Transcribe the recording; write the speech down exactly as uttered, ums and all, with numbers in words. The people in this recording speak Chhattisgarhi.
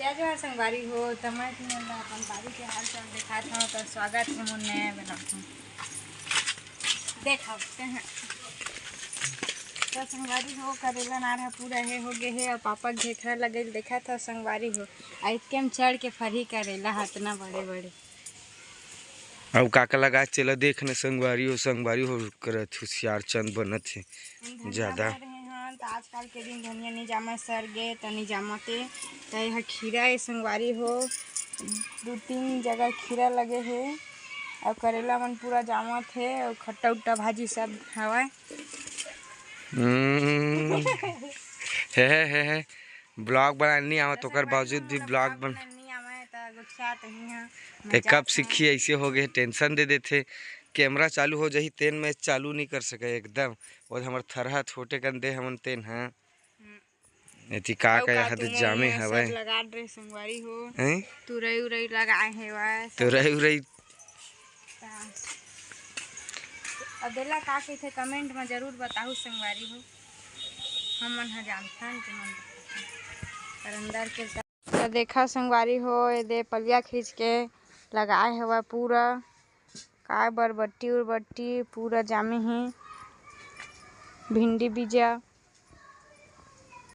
जय जोहार संगवारी हो, त मैं तुमन ला अपन बारी के हाल चाल देखात हव, त स्वागत हे मोर नया vlog में। देखव ते हैं। त संगवारी हो, करेला नार ह पूरा हे हो गे हे, अउ पापा घेखरा लगइल देखात हव संगवारी हो। आ इतके में चढ़ के फरही करेला ह, अतना बड़े बड़े। अउ काका लगा चला देख न संगवारी हो, संगवारी हो करत हुसियार चंद बनत हे। धनिया ज्यादा। बोए रहे हन, त आजकल के दिन धनिया नइ जामय, सर गे त नइ जामत ए। त एहा खीरा ए संगवारी हो, दू तीन जगह खीरा लगे हे, अउ करेला मन पूरा जामत हे, अउ खट्टा उट्टा भाजी सब हवय। हम्म। हे, हे, हे, हे। Vlog बनाए नइ आवत, ओकर बावजूद भी vlog बन- नइ आवय, त गोठियात ही हां। ए, कब सीखही? अइसे हो गे, tension दे देथे। Camera चालू हो जाही, तेन में चालू नइ कर सकय एकदम। वो हमर थरहा छोटे कन दे हमन तेन ह। हम्म। एती का अउ का का का तुमन जामे मन हवय। सब लगा डरे संगवारी हो। हैं? तुरई उरई लगाए हेवय, सब तुरई उरई। अब एला का कहिथे, comment म जरूर बताहू संगवारी हो, हमन ह जानथन तुमन। पर अंदर के त देखा संगवारी हो, ए दे पलिया खींच के लगाए हवय पूरा, काय बरबट्टी उरबट्टी पूरा जामे हे, भिंडी बीजा।